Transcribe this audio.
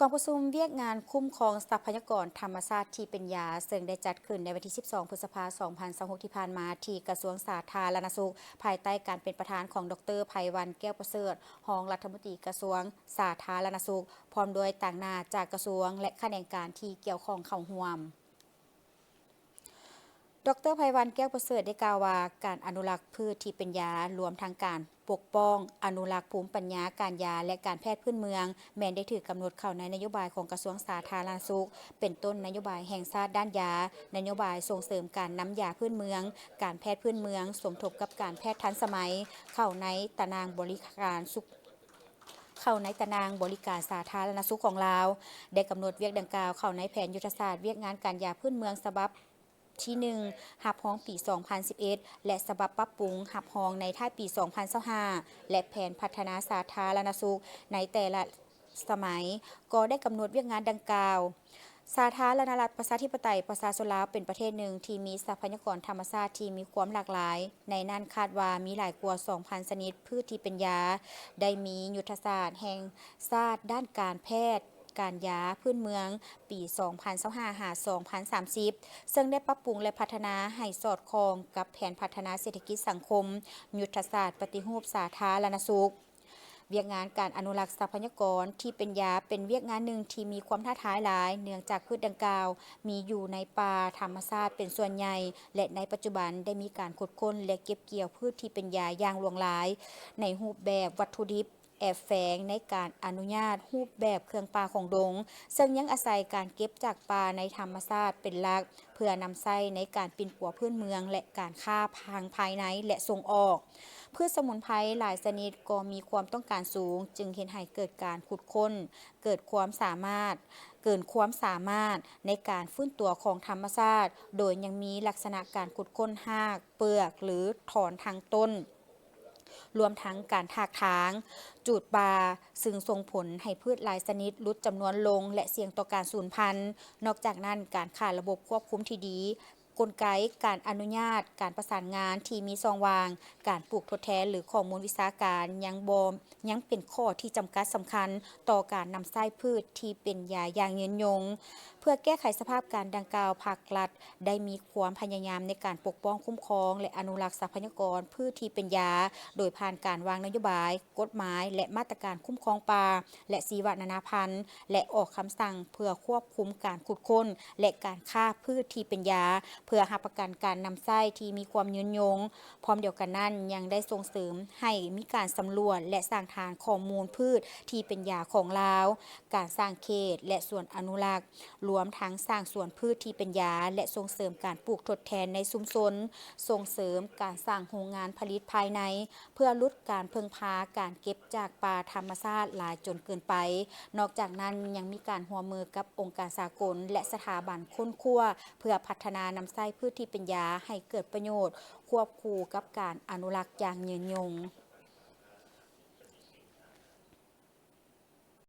ກອງປະຊຸມວຽກງານຄຸ້ມຄອງຊັບພະຍາກອນທຳມະຊາດທີ່ເປັນຢາ ເຊິ່ງໄດ້ຈັດຂຶ້ນໃນວັນທີສິບສອງ ພຶດສະພາ ສອງພັນຊາວຫົກ ທີ່ຜ່ານມາ ທີ່ກະຊວງສາທາລະນະສຸກ ພາຍໃຕ້ການເປັນປະທານຂອງ ດຣ. ໄພວັນ ແກ້ວປະເສີດ ຮອງລັດຖະມົນຕີກະຊວງສາທາລະນະສຸກ, ພ້ອມດ້ວຍຕາງໜ້າຈາກກະຊວງ ແລະ ຂະແໜງການທີ່ກ່ຽວຂ້ອງເຂົ້າຮ່ວມ. ດຣ. ໄພວັນ ແກ້ວປະເສີດ ໄດ້ກ່າວວ່າ ການອະນຸລັກພືດທີ່ເປັນຢາ, ລວມທັງການປົກປ້ອງ, ອະນຸລັກພູມປັນຍາການຢາ ແລະ ການແພດພື້ນເມືອງ ແມ່ນໄດ້ຖືກກຳນົດເຂົ້າໃນນະໂຍບາຍຂອງກະຊວງສາທາລະນະສຸກ, ເປັນຕົ້ນນະໂຍບາຍແຫ່ງຊາດດ້ານຢາ, ນະໂຍບາຍສົ່ງເສີມການນຳຢາພື້ນເມືອງ, ການແພດພື້ນເມືອງ ສົມທົບກັບການແພດທັນສະໄໝ ເຂົ້າໃນຕາໜ່າງບໍລິການສຸກ ເຂົ້າໃນຕາໜ່າງບໍລິການສາທາລະນະສຸກຂອງລາວ, ໄດ້ກຳນົດວຽກດັ່ງກ່າວເຂົ້າໃນແຜນຍຸດທະສາດວຽກງານການຢາພື້ນເມືອງສະບັບທີໜຶ່ງ ຮັບຮອງປີສອງພັນສິບເອັດ ແລະ ສະບັບປັບປຸງຮັບຮອງໃນທ້າຍປີສອງພັນຊາວຫ້າ ແລະ ແຜນພັດທະນາສາທາລະນະສຸກໃນແຕ່ລະສະໄໝ ກໍໄດ້ກຳນົດວຽກງານດັ່ງກ່າວ. ສາທາລະນະລັດປະຊາທິປະໄຕປະຊາຊົນລາວ ເປັນປະເທດໜຶ່ງທີ່ມີຊັບພະຍາກອນທຳມະຊາດທີ່ມີຄວາມຫຼາກຫຼາຍ, ໃນນັ້ນຄາດວ່າມີຫຼາຍກວ່າສອງພັນຊະນິດພືດທີ່ເປັນຢາ, ໄດ້ມີຍຸດທະສາດແຫ່ງຊາດດ້ານການແພດ ການຢາພື້ນເມືອງ ປີສອງພັນຊາວຫ້າ ຫາ ສອງພັນສາມສິບ ເຊິ່ງໄດ້ປັບປຸງ ແລະ ພັດທະນາໃຫ້ສອດຄ່ອງກັບແຜນພັດທະນາເສດຖະກິດສັງຄົມ, ຍຸດທະສາດປະຕິຮູບສາທາລະນະສຸກ. ວຽກງານການອະນຸລັກຊັບພະຍາກອນທີ່ເປັນຢາ ເປັນວຽກງານໜຶ່ງທີ່ມີຄວາມທ້າທາຍຫຼາຍ, ເນື່ອງຈາກພືດດັ່ງກ່າວມີຢູ່ໃນປ່າທຳມະຊາດເປັນສ່ວນໃຫຍ່ ແລະ ໃນປັດຈຸບັນໄດ້ມີການຂຸດຄົ້ນ ແລະ ເກັບກ່ຽວພືດທີ່ເປັນຢາຢ່າງຫຼວງຫຼາຍ ໃນຮູບແບບວັດຖຸດິບ ແອບແຝງໃນການອະນຸຍາດຮູບແບບເຄື່ອງປ່າຂອງດົງ, ເຊິ່ງຍັງອາໄສການເກັບຈາກປ່າໃນທຳມະຊາດເປັນຫຼັກ ເພື່ອນຳໃຊ້ໃນການປິ່ນປົວພື້ນເມືອງ ແລະ ການຄ້າທາງພາຍໃນ ແລະ ສົ່ງອອກ. ພືດສະໝຸນໄພຫຼາຍຊະນິດກໍມີຄວາມຕ້ອງການສູງ, ຈຶ່ງເຮັດໃຫ້ເກີດການຂຸດຄົ້ນ, ເກີດຄວາມສາມາດ, ເກີນຄວາມສາມາດໃນການຟື້ນຕົວຂອງທຳມະຊາດ, ໂດຍຍັງມີລັກສະນະການຂຸດຄົ້ນຮາກ, ເປືອກ ຫຼື ຖອນທັງຕົ້ນ. ລວມທັງການຖາກຖາງ, ຈູດປ່າ, ຊຶ່ງສົ່ງຜົນໃຫ້ພືດຫຼາຍຊະນິດຫຼຸດຈຳນວນລົງ ແລະ ສ່ຽງຕໍ່ການສູນພັນ. ນອກຈາກນັ້ນ, ການຂາດລະບົບຄວບຄຸມທີ່ດີ, ກົນໄກການອະນຸຍາດ, ການປະສານງານທີ່ມີຊ່ອງວ່າງ, ການປູກທົດແທນ ຫຼື ຂໍ້ມູນວິຊາການຍັງບໍ່, ຍັງເປັນຂໍ້ທີ່ຈຳກັດສຳຄັນຕໍ່ການນຳໃຊ້ພືດທີ່ເປັນຢາຢ່າງຍືນຍົງ. ເພື່ອແກ້ໄຂສະພາບການດັ່ງກ່າວ, ພາກລັດ ໄດ້ມີຄວາມພະຍາຍາມໃນການປົກປ້ອງ, ຄຸ້ມຄອງ ແລະ ອະນຸລັກຊັບພະຍາກອນພືດທີ່ເປັນຢາ, ໂດຍຜ່ານການວາງນະໂຍບາຍ, ກົດໝາຍ ແລະ ມາດຕະການຄຸ້ມຄອງປ່າ ແລະ ຊີວະນານາພັນ ແລະ ອອກຄຳສັ່ງເພື່ອຄວບຄຸມການຂຸດຄົ້ນ ແລະ ການຄ້າພືດທີ່ເປັນຢາ, ເພື່ອຮັບປະກັນການນຳໃຊ້ທີ່ມີຄວາມຍືນຍົງ. ພ້ອມດຽວກັນນັ້ນ, ຍັງໄດ້ສົ່ງເສີມໃຫ້ມີການສຳຫຼວດ ແລະ ສ້າງຖານຂໍ້ມູນພືດທີ່ເປັນຢາຂອງລາວ, ການສ້າງເຂດ ແລະ ສວນອະນຸລັກ, ລວມທັງສ້າງສວນພືດທີ່ເປັນຢາ ແລະ ສົ່ງເສີມການປູກທົດແທນໃນຊຸມຊົນ, ສົ່ງເສີມການສ້າງໂຮງງານຜະລິດພາຍໃນ ເພື່ອຫຼຸດການເພິ່ງພາການເກັບຈາກປ່າທຳມະຊາດຫຼາຍຈົນເກີນໄປ. ນອກຈາກນັ້ນ, ຍັງມີການຮ່ວມມືກັບອົງການສາກົນ ແລະ ສະຖາບັນຄົ້ນຄວ້າ ເພື່ອພັດທະນານຳໃຊ້ພືດທີ່ເປັນຢາໃຫ້ເກີດປະໂຫຍດ ຄວບຄູ່ກັບການອະນຸລັກຢ່າງຍືນຍົງ.